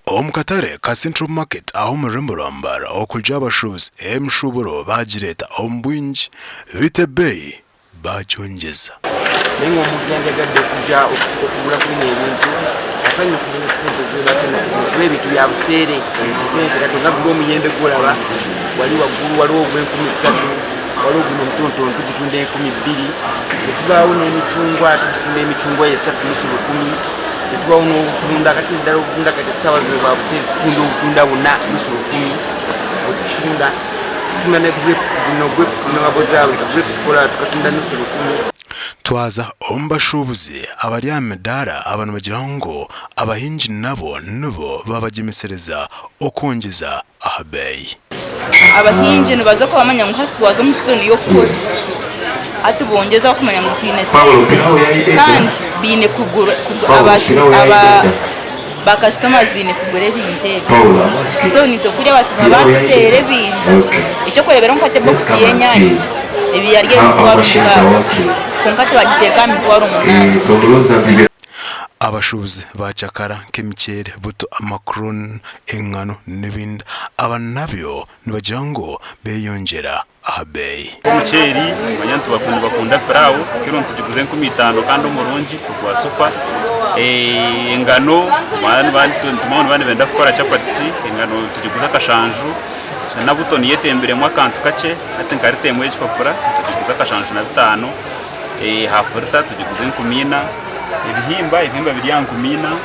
Omu katare ka Central Market aha omu rurembo rwa Mbarara okuja abashuubuzi emishuuburo baagireeta omu bwingi beitu ebeeyi baagyongyeza. Nainga omuntu yandyagadde okujja okugura ku bino ebintu asaanye okumanya ku sente z'oba kuba ebintu bya buseere sente kati nga guli omuyembe gwolaba wali waggulu waliwo ogw'enkumisatu waliwo guno omutontono tugutunda 2000 netubaawo n'emicungwa tugitunda emicungwa esatu nusu lukumi netubaawo n'obutunda kati ddala obutunda kati essaawa zino bwa buseere tutunda obutunda buna nusu lukumi bwetutunda tutunda ne grapes zino grapes zino nga bwoziraba buli ka grapes kolaba tukatunda nusu lukumi. Twaza omu bashuubuzi abari aha midaara aba nibagira ngu abahingi nabo nibo babagyemesereza okwongyeza aha beeyi. Abahingi nibaza kuba bamanya ngu hati twaza omu sizoni y'okukora hati bongyezaho kumanya ngu twine sente kandi baine kugura ba kasitomazi baine kugura ebintu ebyo so naitwe kuriya batuba batuseera ebintu ekyokureeberaho nka hati ebokisi y'enyaanya ebaire eri 6000 kwonka hati bagiteeka aha 800. Abashuubuzi ba kyakara nk'emiceeri, buto, amakuroni, engano n'ebindi aba nabyo nibagira ngu beeyongyera aha beeyi. Omuceeri manya nti nibakunda pilawo, kiro nitugiguza 5000 kandi omurungi ogwa supa. Engano nitumanya ngu nibaba nibenda kukora chapatisi, engano nitugiguza akashanju, na buto niyo etembiremu akantu kakye hati nka rita emwe y'ekipapura nitugiguza 7500. Hafu rita tugiguza 4000, ebihimba, ebihimba biri aha 4000,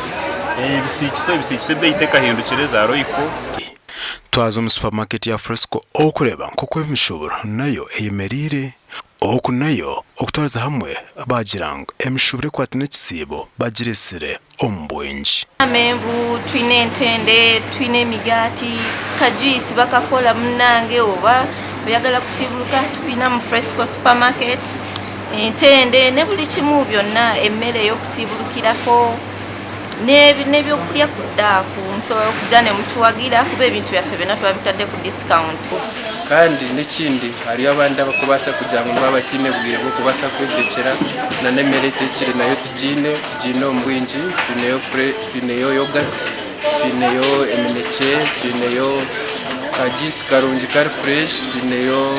ebisiikiso, ebisiikiso ebeeyi tekahindukire za royco. Twaza omu supamaketi ya Fresco okureeba nk'oku emishuuburo nayo eyemereire. Oku nayo okutwariza hamwe baagira ngu emishuuburo ekwataine n'ekisiibo bagireetsire omu bwingi. Amenvu, twine entende, twine emigaati, ka juice bakakora munange oba oyagala kusiibuluka twine omu Fresco supermarket, entende ne buli kimu byonna emmere ey'okusiibulukirako n'ebyokurya ku daaku musobola okuja ne mutuwagira kuba ebintu byaffe byonna twabitadde ku discount. Kandi n'ekindi hariyo abandi abarikubaasa kugira ngu nibaba bataine bwire bw'okubaasa kwetekyera n'emere eteekire nayo tugiine. Tugiine omu bwingi, twineyo twineyo yogati, twineyo eminekye, twineyo ka juice karungi kari fureshi, twineyo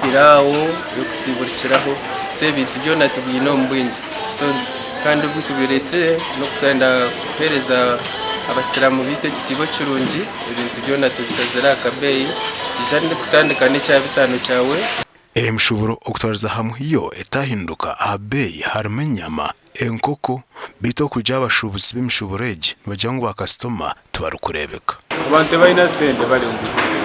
piraawo y'okusiiburikiraho, so ebintu byona tubiine omu bwingi so kandi obu tubireetsire n'okwenda kuheereza abasiraamu baitu ekisiibo kirungi, ebintu byona tubishazire aha kabeeyi, ija kutandika n'ekyabitaano kyawe. Emishuuburo okutwariza hamwe yo etahinduka aha beeyi harimu enyama, enkoko beitu okwija abashuubuzi b'emishuuburo egi nibagira ngu ba kasitoma tibarikureebeka. Abantu tibaine sente bari omu bisiibo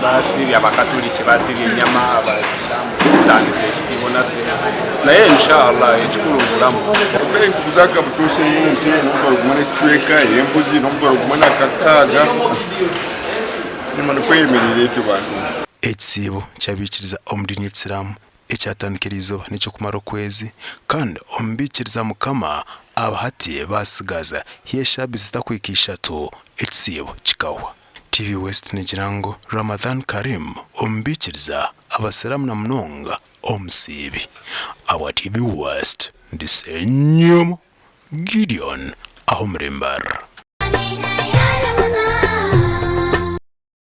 basiibye abakaturiki basiibye enyama abasiraamu tutandise ekisiibo naffe naye inshallah ekikuru oburamu. Ebeeyi nituguza akabutoosha ey'ente n'omutwaro gumwe n'ekicweka, ey'embuzi n'omutwaro gumwe na kakaaga enyama nikwo eyemereire etyo bantu mwe. Ekisiibo ky'abaikiriza omu diini y'ekisiraamu ekyatandika eriizooba n'eky'okumara okwezi, kandi omu baikiriza Mukama aba hati baatsigaza haihi eshaabiiti zitakuhika ishatu ekisiibo kikahwa. TV West negira ngu Ramadhan Kareem omu baikiriza abasiraamu na munonga omusiibi. Ahabwa TV West, ndi Ssenyomo Gideon aha omuri Mbarara.